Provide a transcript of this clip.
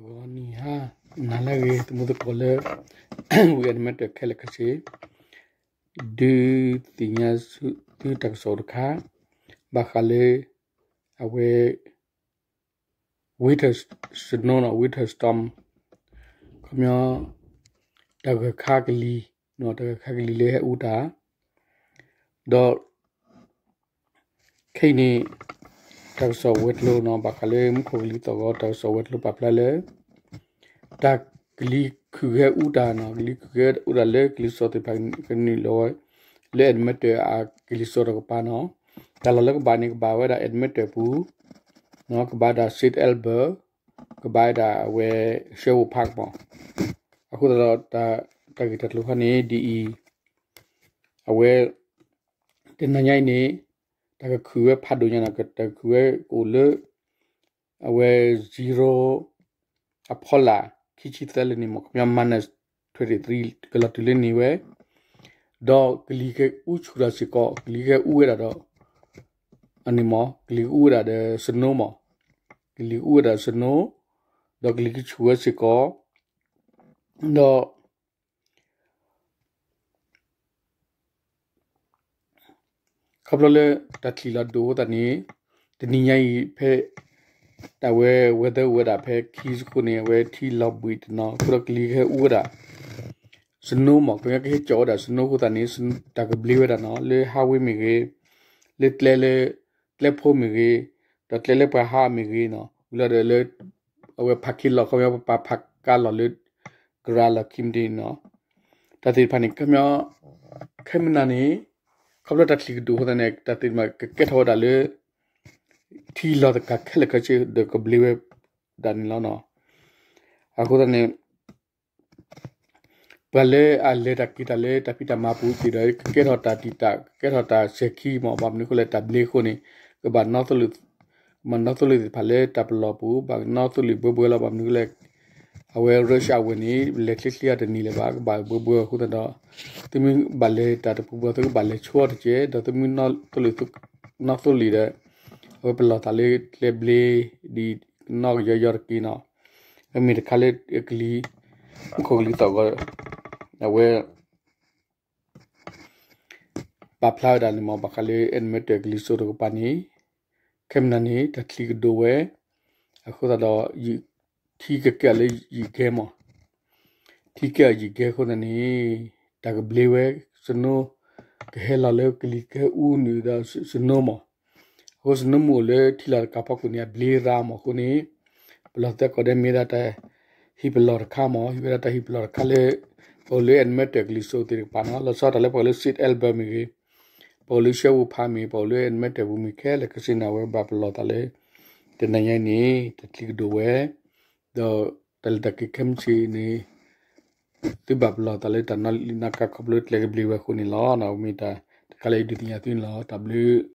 ဂီၤနံၤဟါနၤလၢအဂ့ၤ သမူသကိးလၢ ဝံၤ Edmonton ခဲလၢာ်ခဲဆ့ ဒုးသ့ၣ်ညါသုတၢ်ကစီၣ်တခါ ဘၣ်ဃးလၢ အဝဲ winter snow နီၤ winter storm ခီပညီ တၢ်ဂၢၢ်ခါကလံၤ တၢ်ဂၢၢ်ခါကလံၤလၢဟဲအူတၢ် ဒီး ခဲအံၤန့ၣ် တၢ်ကစီၣ်ဝဲၤကျိၤနီၤ ဘၣ်ဃးလၢမူခိၣ်ကလံၤသီၣ်ဂီၤ တၢ်ကစီၣ်ဝဲၤကျိၤပာ်ဖျါလၢ တၢ်ကလံၤခုၣ်ဂဲၤအူတၢ်နီၤ ကလံၤခုၣ်ဂဲၤအူတၢ်လၢကလံၤစိးသ့ၣ်တဖၣ်ကနုာ်လီၤဝဲ လၢ Edmonton အကလံၤစိးတကပၤနီၤ တၢ်လီၢ်လၢကဘၣ်န့ၣ် ကဘၣ်ဝဲဒၣ် Edmonton ပူၤ ကဘၣ်ဒၣ် Saint Albert ကဘၣ်ဝဲဒၣ်အဝဲ Sherwood Park မး အဃိသတးဒီး တၢ်ဂ့ၢ်တၢ်ကျိၤခါန့ၣ် ဒ်အံၤ အဝဲ တနံၤညါအံၤန့ၣ် တၢ်ကခုၣ်ဝဲဖးဒိၣ်ညါနီၤ တၢ်ကခုၣ်ဝဲကအိၣ်လၢ အဝဲ zero အဖီလာ် ခံဆံသၢလၢန့ၣ်မး ခီပညီ minus twenty three ကလီၤတုၤလၢန့ၣ်ဝဲ ဒီးကလံၤကဲအူဆူၣ်တၢ်စ့ၢ်ကီး ကလံၤကဲအူဝဲဒၣ်ဒီး အန့ၣ်မး ကလံၤကအူဝဲဒၣ်ဒီး snow မး ကလံၤကအူဝဲဒၣ် snow ဒီးကလံၤကဆူၣ်ဝဲစ့ၢ်ကီး ဒီး ခီဖျိလၢတၢ်ချံၣ်လီၤဒိၣ်အဃိသတးန့ၣ် တနံၤညါအံၤဖဲ တၢ်ဝဲ weather အိၣ်ဝဲဒၣ်ဖဲခံစခိၣ်န့ၣ် အဝဲထံလီၤဘှံးတနီၤ အဃိဒီးကလံၤကဟဲအူဝဲဒၣ် snow မး ကညီကဟဲကၠီၣ်ဝဲဒၣ် snow အဃိသတးန့ၣ် တၢ်ကဘျ့ဝဲဒၣ်နီၤ လၢ highway မ့ၢ်ဂ့ၤ လၢကျဲလၢ ကျဲဖိမ့ၢ်ဂ့ၤ ဒီးကျဲလၢပှၤဟးမ့ၢ်ဂ့ၤနီၤ ဝံၤလီၤဒီးလၢ အဝဲ parking lot ခီပညီ ပပာ်ဖးကါလီၢ်လၢ garage လီၢ်ခံမ့ၢ်ဒ်န့ၣ်နီၤ တၢ်သ့ၣ်တဖၣ်န့ၣ် ခီပညီ ခဲမုၢ်နၤန့ၣ် ခီဖျိတၢ်ချံၣ်ကဒိၣ်အဃိသတးန့ၣ် တၢ်သ့ၣ်တဖၣ်ကကဲထီၣ်ဝဲဒၣ်လၢ ထံလီၤသကၤခဲလၢာ်ခဲဆ့ဒီးကဘျ့ဝဲဒၣ်န့ၣ်လီၤ. အဃိသတးန့ၣ် ပှၤလၢအလဲၤတၢ်က့ၤတၢ်လၢတၢ်ဖံးတၢ်မၤပူၤက့ၤဒီး ကကဲထီၣ်တၢ်တံာ်တာ် ကကဲထီၣ်တၢ်စဲၤခံမး ဘၣ်မနုၤအဃိလဲၣ် တၢ်ဘျ့အဃိန့ၣ် ကဘၣ်နီၣ်သိလ့ၣ် ကဘၣ်နီၣ်သိလ့ၣ်သ့ၣ်တဖၣ်လၢတၢ်ပလီၢ်ပူၤ ဘၣ်နီၣ်သိလ့ၣ်ဘှဲဘှဲလီၤ ဘၣ်မနုၤအဃိလဲၣ် အဝဲ rush hour န့ၣ် လဲၤချ့ချ့အတနံၤလၢၤဘၣ် ကဘၣ်ဘှဲဘှဲအဃိသတးဒီး သုမ့ၢ်ဘၣ်လဲၤတၢ်တပူၤပူၤ သုကဘၣ်လဲၤဆိတက့ၢ် ဒီးသုမ့ၢ်နီၣ်သိလ့ၣ် နီၣ်သိလ့ၣ်ဒီး အဝဲပလီၢ်သးလၢကျဲဘျ့ ဒ်နီၣ်ကယီယီတက့ၢ်နီၤ အမ့ၢ်တခါလၢကလံၤ မူခိၣ်ကလံၤသီၣ်ဂီၤ အဝဲ ပာ်ဖျါဝဲဒၣ်န့ၣ်မး ဘၣ်ဃးလၢ Edmonton ကလံၤစိးတကပၤန့ၣ် ခဲမုၢ်နၤန့ၣ် တၢ်ချံကဒိၣ်ဝဲ အဃိသတးဒီး ထံကကဲအီၤလၢယံာ်ကဲမး ထံကဲအီၤယံာ်ကဲအဃိသတးန့ၣ် တၢ်ကဘျ့ဝဲ snow ကဟဲလီၤလၢကလံၤကဟဲအူနုာ်ဒီး snow မး အဃိ snow မ့ၢ်အိၣ်လၢထံလီၤတကၤဖီခိၣ်န့ၣ် အဘျ့ရၤမးအဃိန့ၣ် ပလီၢ်သဲကီၢ်ဒဲးမ့ၢ်ဝဲဒၣ်တၢ်ဟ့ၣ်ပလီၢ်တခါမး ဟ့ၣ်ဝဲဒၣ်တၢ်ဟ့ၣ်ပလီၢ်တခါလၢ ပအိၣ်လၢ Edmonton ကလံၤစိးသ့ၣ်တကပၤနီၤ လီၤဆီဒၣ်တၢ်လၢပှၤအိၣ်လၢ Saint Albert မ့ၢ်ဂ့ၤ ပအိၣ်လၢ Sherwood Park မ့ၢ် ပအိၣ်လၢ Edmonton ပူၤမ့ၢ်ခဲလၢာ်ခဲဆ့န့ၣ် အဝဲဘၣ်ပလီၢ်သးလၢ တနံၤညါအံၤန့ၣ် တၢ်ချံကဒိၣ်ဝဲ ဒီးတၢ်လဲၤတၢ်က့ၤခဲမုၢ်ဆ့ၣ်န့ၣ် သုဘၣ်ပလီၢ်သးလၢတၢ်နီၣ်လံၣ်နီၣ်ကါခီဖျိကျဲကဘျ့ဝဲအဃိန့ၣ်လီၤ. မ့ၢ်တၢ်တခါလၢယဒုးသ့ၣ်ညါသုန့ၣ်လီၤ. တၢ်ဘျုး